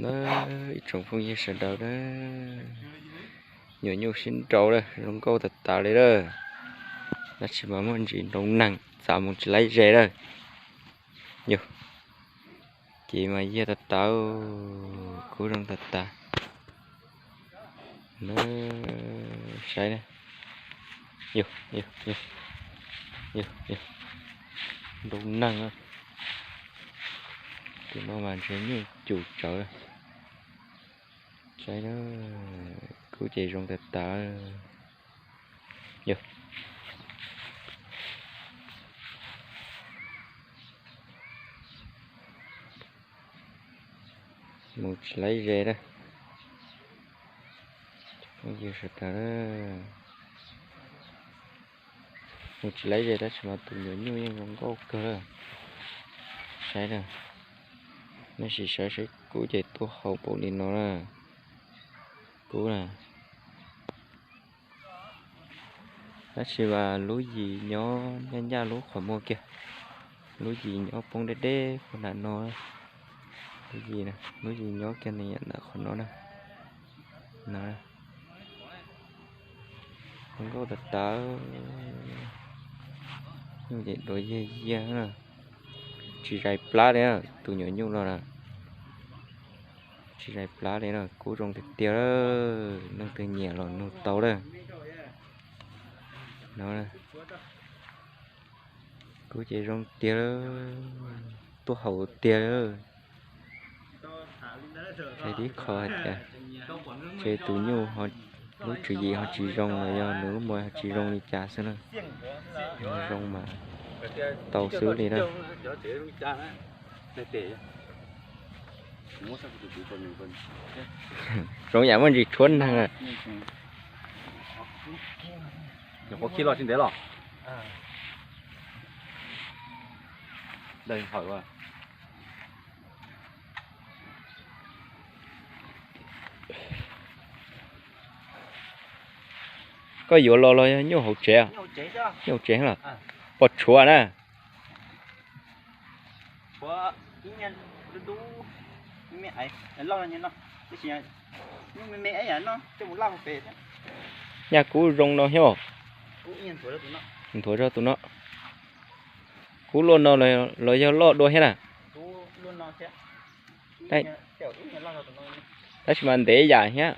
Na, ib tsoom phooj ywg sawv daws na, nyuam nyuj sib nraus lawm, zoo nkauj tas tas li lawm. Tab sis mas muaj ntsis nroo neeg, txav mus tsis laib ze lawm. Yog, ces mas yog tas tas, kub zoo tas tas. Na, saib na. Yog, yog, yog, yog, nroo neeg. Tus no mas ntshe nyuj cum tsawv. Saib na, kub ces zoo tas tas. Yog, mus tsis laib ze lawm. Phooj ywg sawv daws, mus tsis laib ze tab sis mas tus nyuam nyuj yeej zoo nkauj kawg lawm. Saib na, nej sim saib saib kub ces tuaj haus npaum li no na. Kub na. Tab sis mas lub yim nyob ncaj ncaj lub qhov muag kiag, lub yim nyob poob deb deb puag nram no. Lub yim, lub yim nyob kiag ntawm qhov no na. No, zoo nkauj tas tas. Nyuj ces duav yiag yiag na, tsis zais plab li na, tus nyuam nyuj no na. Tsis zais plab li na, kub zoo tiag tiag lawm, leej twg nyiam los nug tau lawm. No, kub ces zoo tiag lawm, tuaj haus tiag lawm. Hais tib qho hais tias, ces tus nyuj, lub tswv yim ho tsis zoo los yog nws lub muag ho tsis zoo li cas xwb na. Zoo mas tau xwb li na. Zoo yam muaj ntsis tshuab neeg. Nyuam qhuav khi los tsis ntev los. Koj yuav los los yog nyuj hauv tsev? Nyuj hauv tsev los? Pom tshuav na. Nyaj kub zoo no thiab. Nthuav zog tus no. Kub luaj no los yog loj dua thiab na? Tab sis mas ntev yam thiab.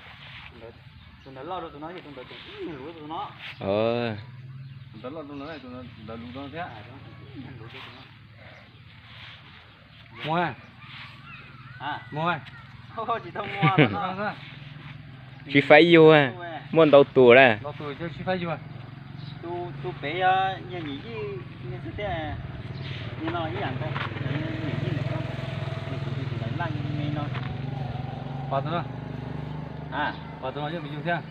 Tsis faib yug, muaj ntau tus na. Pom tus no, pom tus no yog kuv yug thiab.